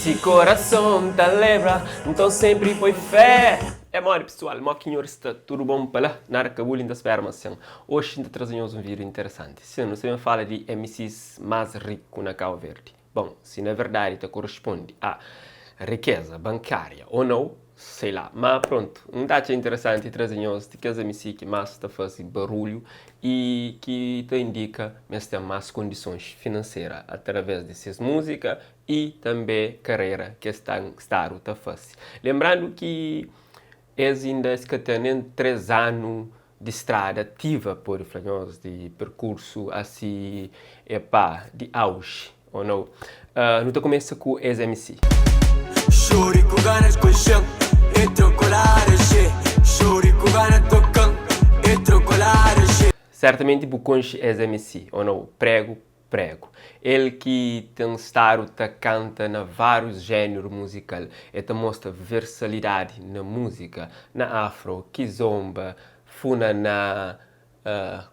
Si korason ta lebra, nton senpri poi fé. É modi pesoal, mo ki nhor sta? Tudu bon pa la? Nada ka buli, N ta spera ma sin. Oxi N ta traze nhos un vídiu interesanti. Sin, nu sta ben fala di MCs más riku na Kau Verdi. Bon, si na verdadi ta koresponde a rikeza bankária ô nau, sei lá. Má prontu, N ta atxa interesanti traze nhos di kes MC ki más ta faze barulhu i ki ta indika ma es ten más kondisons finansera através di ses múzika i tanbê karera ki es ta stadu ta fase. Lenbrandu ki es inda es ka ten nen 3 anu di strada ativa, pode fla nhos, di perkursu asi epá, di auji, ou nau. Nu ta kumesa ku es MC. Xori ku gana konxen e trokolada xe Xori ku gana tokan e trokolada xe. Sertamenti bu konxe es MC, ou nau? Pregu Pregu. El ki ten stadu ta kanta na várius jéneru muzikal. El ta mostra versalidadi na múzika, na afro, kizomba, funaná,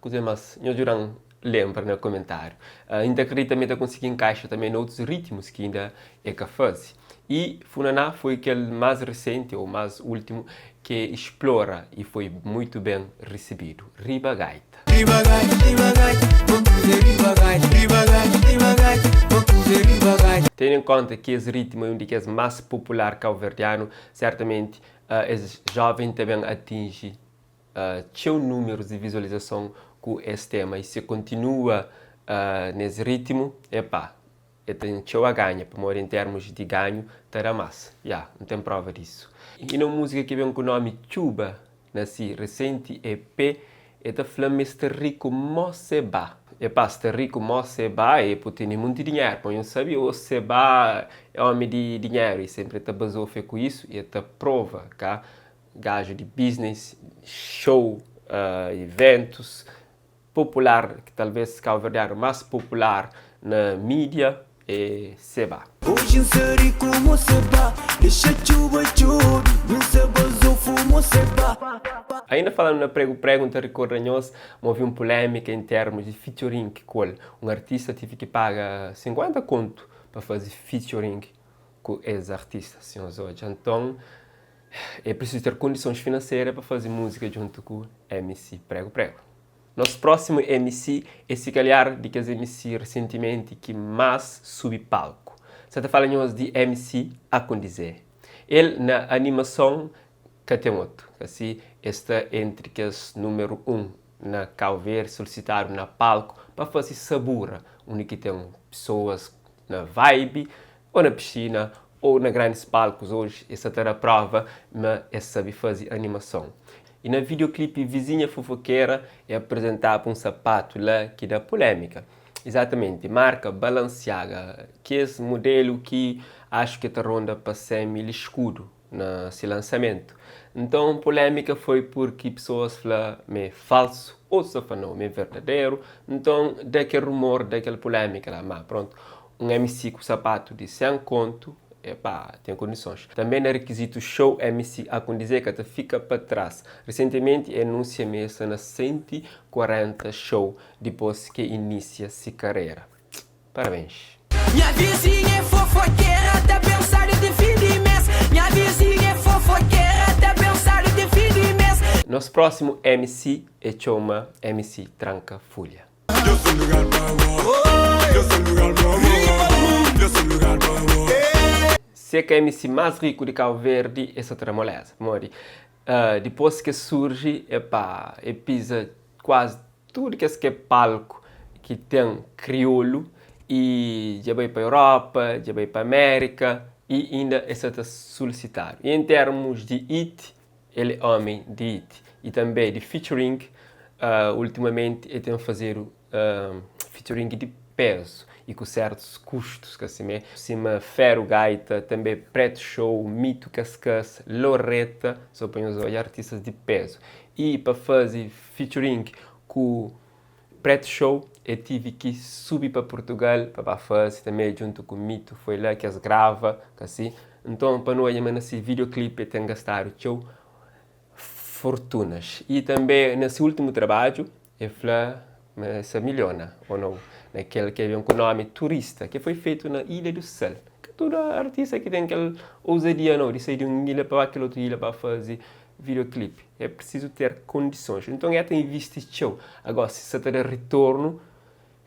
kuzê más? Nhos djuda-m lenbra na komentáriu. N ta kridita ma el ta konsigi nkaixa tanbê na otus ritmus ki inda el ka faze. I funaná foi kel más resenti ô más últimu ki el splora i foi muitu ben risibidu. Riba gaita. Riba gaita, riba gaita, bo kuze riba gaita, riba gaita, riba gaita, bo kuze riba gaita. Tendo em konta ki es ritmu é un di kes más popular kauverdianu, sertamenti es joven ta ben atinji txeu númerus di vizualizason ku es tema i si kontinua nes ritmu, epá, El ten txeu a ganha, pamodi en termus di ganhu ta da más. Ya, N ten prova disu. I na un múzika ki ben ku nómi Txuba, na si resenti EP, el ta fla ma el sta riku mó Seba. Epá, sta riku mó Seba é po tene munti dinheru. Pamodi N sabe ô Seba é ómi di dinheru i senpri el ta bazofia ku isu i el ta prova ka gaju di business, show, iventus. Popular, ki talvês kauverdianu más popular na mídia é Seba. Oji N sa riku mo seba Dexa txuba txobi Mi N sa bazofu mo seba. Ainda falandu na pregu pregu N ta rikorda nhos ma ovi un pulémika en termus di featuring ku el. Un artista tive ki paga 50 kontu pa faze featuring ku es artista. Si nhos odja nton É prisizu ter kondisons finansera pa faze múzika djuntu ku MC Prego Prego. Nos prósimu MC é si kalhar di kes MC resentimenti ki más subi palku. Sa ta fala nhos di MC Akondizé. El na animason ka ten otu, kasi el sta entri kes númeru un na Kau Verdi solisitadu na palku pa faze sabura undi ki ten pesoas na vibe Ô na piscina, ô na grandis palkus oji es sa ta da prova ma es sabe faze animason. I na videoclipe Vizinha Fofoqueira é apresentaba un sapatu la ki da polémica. Exatamenti, marka Balenciaga, kes modelu ki axu ki ta ronda pa 100 mil escudo na si lansamentu. Nton polémika foi purki pesoas fla ma é falsu, otus ta fla nau, ma é verdaderu. Nton da kel rumor, da kel polémika la. Ma prontu, un MC ku sapatu di 100 kontu, epá, ten kondisons. Tanbe na rikizitu show MC Akondizé ka ta fika pa tras. Resentimenti e anunsia ma e sta na 140 show dipos ki e inisia si karera. Parabéns! Nha vizinha é fofoqueira, ta pensa de ten fim de mês Nha vizinha é fofoqueira, ta pensa de ten fim de mês. Nos prósimu MC é txoma MC Tranka Fulha. Si é ka MC más riku di Kau Verdi, é sa ta da moleza. Pamodi dipôs ki é surji, epá, é piza kuazi Tudu kes ki é palku ki ten kriolu i dja bai pa Europa, dja bai pa Amérika i inda el sa ta sulisitadu. I en termus di hit, el é omi di hit. I tanbe di featuring, ultimamenti el ten fazedu featuring di pezu i ku sertus kustus, ka simé? Sima Feru Gaita, tanbe Preto Show, Mito Kaskas, Loreta, so pa nhos odja artistas di pezu. I pa faze Featuring ku Preto Show e tive ki subi pa Portugal pa ba faze tambe djuntu ku Mito foi la ki es grava ka si nton pa nu odja ma na si videoclip e ten gastadu txeu fortunas i tambe na si ultimu trabadju e fla ma e sa miliona o nou na kel ki e ben ku nomi Turista ki foi fetu na Ilha do Sal. tudu artista ki ten kel ouzadia nau di sai di un ilha pa ba kel otu ilha pa faze videoclip. É prisizu ter kondisons. Nton el ta invisti txeu. Agora, si sa ta da ritornu,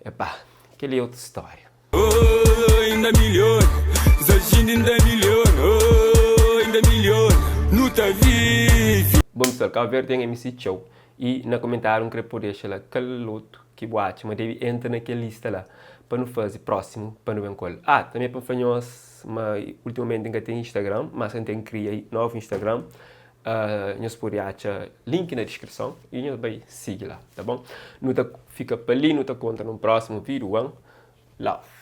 epá, kel-li é otu stória. Oh, inda milhon, Zajinda inda milhon, oh, inda milhon, nu ta vive. Bom pessoal, Cabo Verde tem MC txeu e na comentário n kre po dexa la kal otu ki bu atxa ma debe entra na kel lista la pa nu faze próximo pa nu ben ku el. Ah, tanbe pa n fla nhos ma ultimamenti n ka ten Instagram, mas n ten kria novu Instagram. Nhos pode atxa link na deskrison y nhos bai sigi la, ta bon? Nu ta fika pa li, nu ta kontra nun prósimu vídiu. One love!